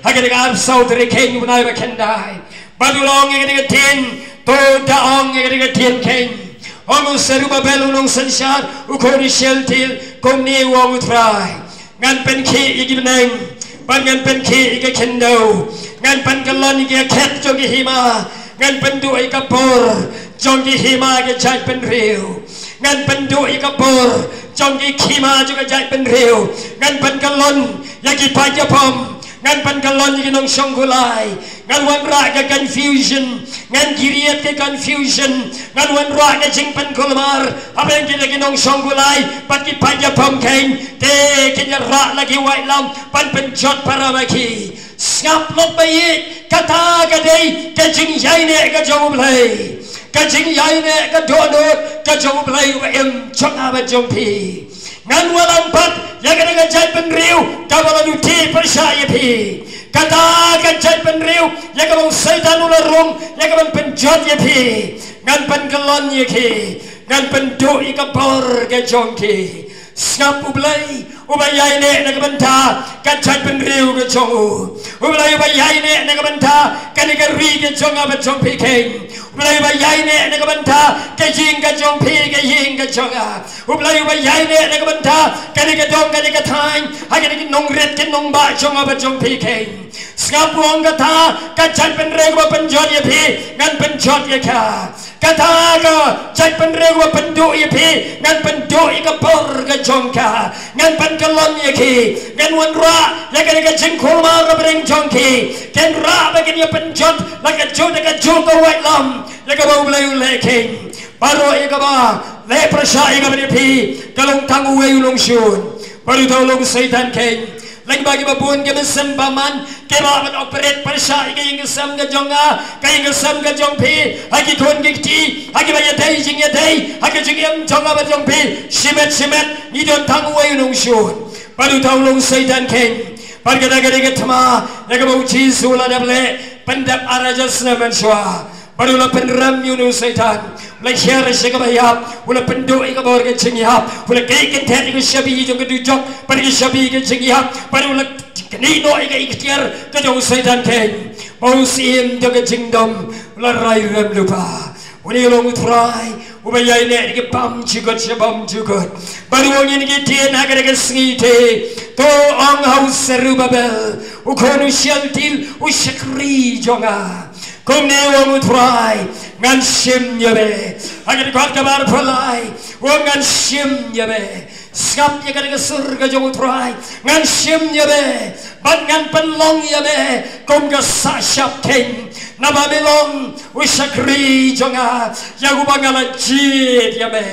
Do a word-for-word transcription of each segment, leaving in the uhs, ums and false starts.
Ha kane ka arphew saw tarik keiñ u bnai ba khyndai, bad u la ong ïa kane ka ktien, to da ong ïa kane ka ktien keiñ. Ong u Serubabel u nongsynshar, u khun u Shealtiel, kumne u ong u Trai: Ngan pynkhih ïa ki bneng, bad ngan pynkhih ïa ki khyndew, ngan pynkyllon ïa ki khet jong ki hima, ngan pynduh ïa ka bor jong ki hima ki jaitbynriew, ngan pynduh ïa ka bor jong ki hima jong ki jaitbynriew, ngan pynkyllon ïa ki paid ïa pom, ngan pynkyllon ïa ki nongshong kulai, ngan wanrah ka confusion, ngan kyrïat ka confusion, ngan wanrah ka jingpynkulmar hapdeng kita ki nongshong kulai bad ki paid ïa pom keiñ, te kin ïa rah la ki waitlam ban pynjot para ma ki. Sngap, lok ba ïeit, kata ka dei ka jingïaineh ka jong U Blei. Ka jingïaineh ka dohnud ka jong U Blei uba im jong nga bad jong phi. Ngan wallam pat ïa kane ka jaitbynriew kaba la lute pyrshah ïa phi. Kata ka jaitbynriew ïa kaba u Soitan u la rung ïa kaban pynjot ïa phi, ngan pynkyllon ïa ki, ngan pynduh ïa ka bor ka jong ki. Sngap, U Blei uba ïaineh na ka bynta ka jaitbynriew ka jong u. U Blei uba ïaineh na ka bynta kane ka ri ka jong nga bad jong phi keiñ. U Blei uba ïaineh na ka bynta ka ïing ka jong phi, ka ïing ka jong nga. U Blei uba ïaineh na ka bynta kane ka dong, kane ka thaiñ, ha kane ka nongrit ka nongbah jong nga bad jong phi keiñ. Sngap, u ong kata ka jaitbynriew kaba pynjot ïa phi, ngan pynjot ïa ka. Kata ka jaitbynriew kaba pynduh ïa phi, ngan pynduh ïa ka bor ka jong ka. Ngan pynkyllon ïa ki, ngan wanrah ïa kane ka jingkulmar hapdeng jong ki. Kin rah ba kin ïa pynjot la kajuh da kajuh ka waitlam ïa kaba U Blei u leh keiñ. Baroh ïa kaba leh pyrshah ïa kaba ïa phi ka long tang uwei u nongshun, bad uta u long Soitan keiñ. Lyngba kiba bun ki mynsiem bymman kiba la operate pyrshah ïa ka ïing ka sem ka jong nga, ka ïing ka sem ka jong phi, ha ki khun ki kti, ha kiba ïadei jingïadei, ha ka jingim jong nga bad jong phi. Shimet shimet ngi don tang uwei u nongshun, bad uta u long Soitan keiñ. Bad kata ka dei ka thma ïa kaba U Jisu u la dep leh pyndep ar hajar snem mynshuwa. Bad u la pynrem ïa une u Soitan, u la hiar sha kaba ïap, u la pynduh ïa ka bor ka jingïap, u la kyrkhu ïa ka shabi jong ka dujok bad ka shabi ka jingïap, bad u la knieh noh ïa ka iktiar ka jong u Soitan keiñ. Bad u Syiem jong ka jingdom u la rai rem lypa. Une u long u Trai uba ïaineh da ki bymjukut sha bymjukut. Bad u ong ïa ngi ktien ha kane ka sngi te, to ong ha u Serubabel u khun u Shealtiel, u shakri jong nga. Kumne u ong u Trai, ngan shim ïa me. Ha ka dkhot kaba arphew lai u ong, ngan shim ïa me. Sngap ïa kane ka sur ka jong u Trai, ngan shim ïa me bad ngan pynlong ïa me kum ka sah shap keiñ, naba me long u shakri jong nga, ïa uba nga la jied ïa me.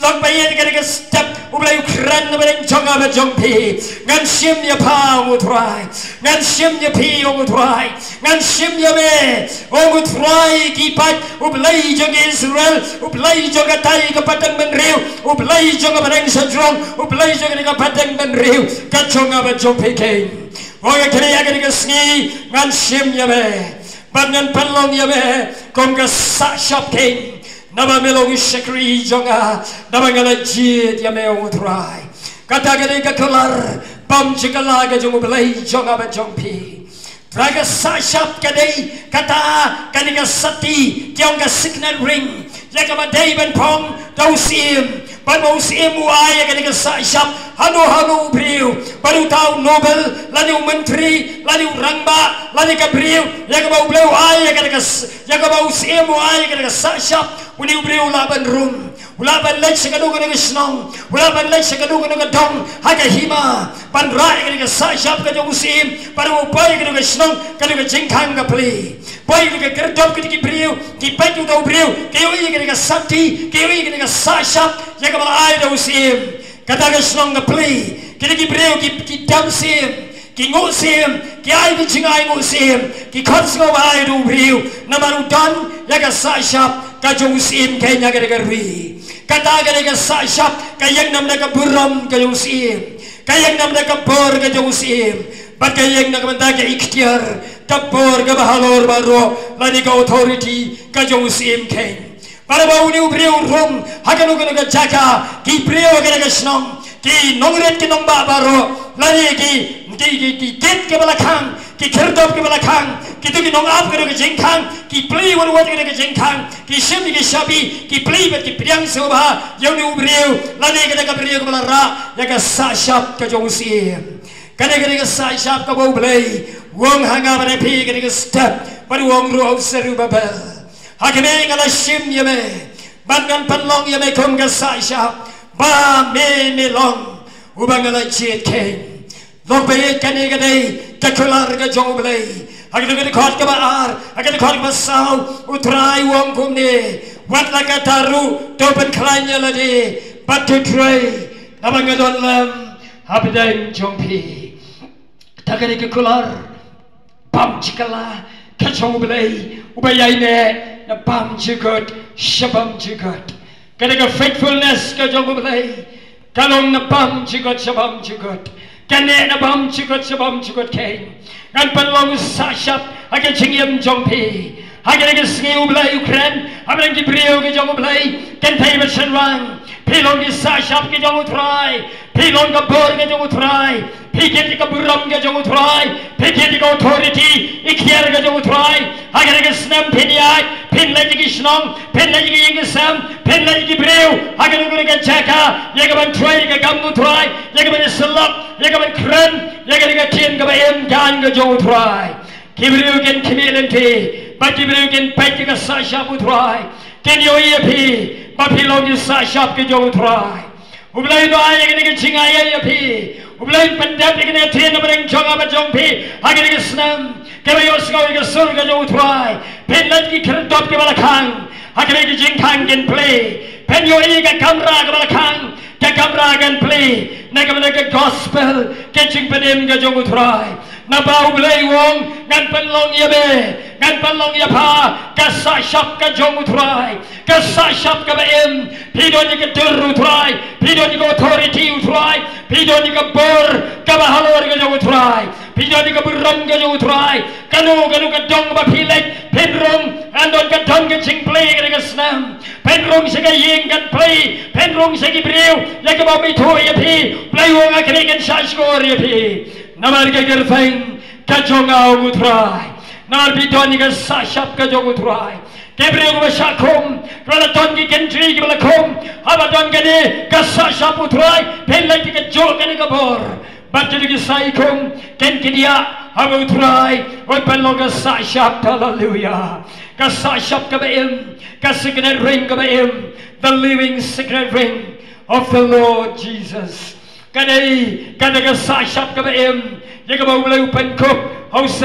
Lok ba ïeit, kane ka step U Blei u kren na pdeng jong nga bad jong phi. Ngan shim ïa pha, ong u Trai. Ngan shim ïa phi, ong u Trai. Ngan shim ïa me, ong u Trai ki paid. U Blei jong Israel, U Blei jong katai ka pateng bynriew, U Blei jong ka pateng shajrong, U Blei jong kane ka pateng bynriew ka jong nga bad jong phi keiñ. Ong ïa kane, ïa kane ka sngi ngan shim ïa me bad ngan pynlong ïa me kum ka sah shap keiñ. Naba me long u shakri jong nga, naba nga la jied ïa me, ong u Trai. Kata ka dei ka kular bymjukut ka jong U Blei jong nga bad jong phi. Trai, ka sah shap ka dei kata, kane ka sati, ki ong ka signet ring, ïa kaba dei ban phong da u Syiem. Bad ba u Syiem u ai ïa kane ka sah shap hano hano u briew, bad uta u noble lane u myntri lane u rangbah lane ka briew ïa kaba U Blei u ai ïa kane ka s-, ïa kaba u Syiem u ai ïa kane ka sah shap, une u briew u lah ban rung, u lah ban leit sha kano kano ka shnong, u lah ban leit sha kano kano ka dong ha ka hima ban rah ïa kane ka sah shap ka jong u Syiem. Bad u poi kano ka shnong, kano ka jingkhang ka pli, poi kano ka khyrdop, kito ki briew ki peit ïa uta u briew, ki ïohi ïa kane ka sati, ki ïohi ïa kane ka sah shap ïa kaba la ai da u Syiem. Kata ka shnong ka pli, kito ki briew ki, ki dem Syiem, ki nguh Syiem, ki ai ki jingai nguh Syiem, ki khot sngewbha ïa u briew namar u don ïa ka sah shap ka jong u Syiem keiñ ha kane ka ri. Kata ka dei ka sah shap ka ïeng na bynta ka burom ka jong u Syiem, ka ïeng na bynta ka bor ka jong u Syiem, bad ka ïeng na ka bynta ka iktiar, ka bor kaba halor baroh lane ka authority ka jong u Syiem keiñ. Bad haba une u briew u rung ha kano kano ka jaka, ki briew ha kane ka shnong Ki nongrit ki nongbah baroh, lane ki, ki, ki, ki kit kiba la khang, ki khyrdop kiba la khang, kito ki nongap kito ki jingkhang, ki plie wat wat kito ki jingkhang, ki shim ki shabi, ki plie bad ki pdiang sngewbha ïa une u briew, lane kata ka briew kaba la rah ïa ka sah shap ka jong u Syiem. Kane ka dei ka sah shap kaba U Blei u ong ha nga bad ha phi, kane ka step, bad u ong ruh ha u Serubabel, ha kane nga la shim ïa me, bad ngan pynlong ïa me kum ka sah shap, ba me, me long uba nga la jied kheiñ. Long ba ïeit, kane ka dei ka kular ka jong U Blei. Ha ka dkhot kaba ar, ha ka dkhot kaba saw, U Trai u ong kumne: Wat la katta ruh to pynkhlaiñ ïa lade bad to trei, naba nga don lem hapdeng jong phi. Kata ka dei ka kular bymjukut ka jong U Blei, uba ïaineh na bymjukut sha bymjukut. Ka dei ka faithfulness ka jong U Blei, ka long na bymjukut sha bymjukut, ka neh na bymjukut sha bymjukut. Kheiñ, ngan pynlong sah shap ha ka jingim jong phi. Ha kane ka sngi U Blei u kren hapdeng ki briew ka jong U Blei, kynthei bad shynrang. Phi long ki sah shap ka jong U Trai. Phi long ka bor ka jong U Trai. Phi kit ïa ka burom ka jong U Trai. Phi kit ïa ka authority, iktiar ka jong U Trai. Ha kane ka snem phin ïaid, phin leit ïa ki shnong, phin leit ïa ki ïing ki sem, phin leit ïa ki briew ha kano kano ka jaka, ïa ka ban trei ka kam U Trai, ïa ka ban ïasyllok, ïa ka ban kren ïa kane ka ktien kaba im, ka aiñ ka jong U Trai. Ki briew kin khmih lynti, bad ki briew kin peit ïa ka sah shap U Trai. Kin ïohi ïa phi ba phi long ki sah shap ki jong U Trai. U Blei u ai ïa kane ka jingai ïa phi. U Blei un pyndep ïa kane ka ktien na pdeng jong nga bad jong phi ha kane ka snem, kaba ïohsngew ïa ka sur ka jong U Trai. Phin leit ki khyrdop kiba la khang, ha kane ka jingkhang kin plie. Phin ïohi ka kamra kaba la khang, ka kamra kan plie, na ka bynta ka gospel, ka jingpynim ka jong U Trai. Naba U Blei u ong, ngan pynlong ïa me, ngan pynlong ïa pha ka sah shap ka jong U Trai, ka sah shap kaba im. Phi don ïa ka dur U Trai, phi don ïa ka authority U Trai, phi don ïa ka bor kaba halor ka jong U Trai, phi don ïa ka burom ka jong U Trai. Kano kano ka dong ba phi leit, phin rung, yn don ka dong ka jingplie kane ka snem. Phin rung sha ka ïing kan plie, phin rung sha ki briew ïa kiba ym ithuh ïa phi. Blei u ong, ha kane kan shah shkor ïa phi. Namar ka kyrteng ka jong nga, ong U Trai. Namar phi don ïa ka sah shap ka jong U Trai. Ki briew kiba shah khum, kiba la don ki kynti kiba la khum, haba don kane ka sah shap U Trai, phin leit ïa kajuh kane ka bor. Bad kito ki sah khum kin kyndiah haba U Trai un pynlong ka sah shap. Haleluia. Ka sah shap kaba im, ka signet ring kaba im, the living signet ring of the Lord Jesus. Ka dei, ka dei ka sah shap kaba im ïa kaba U Blei u pynkup ha u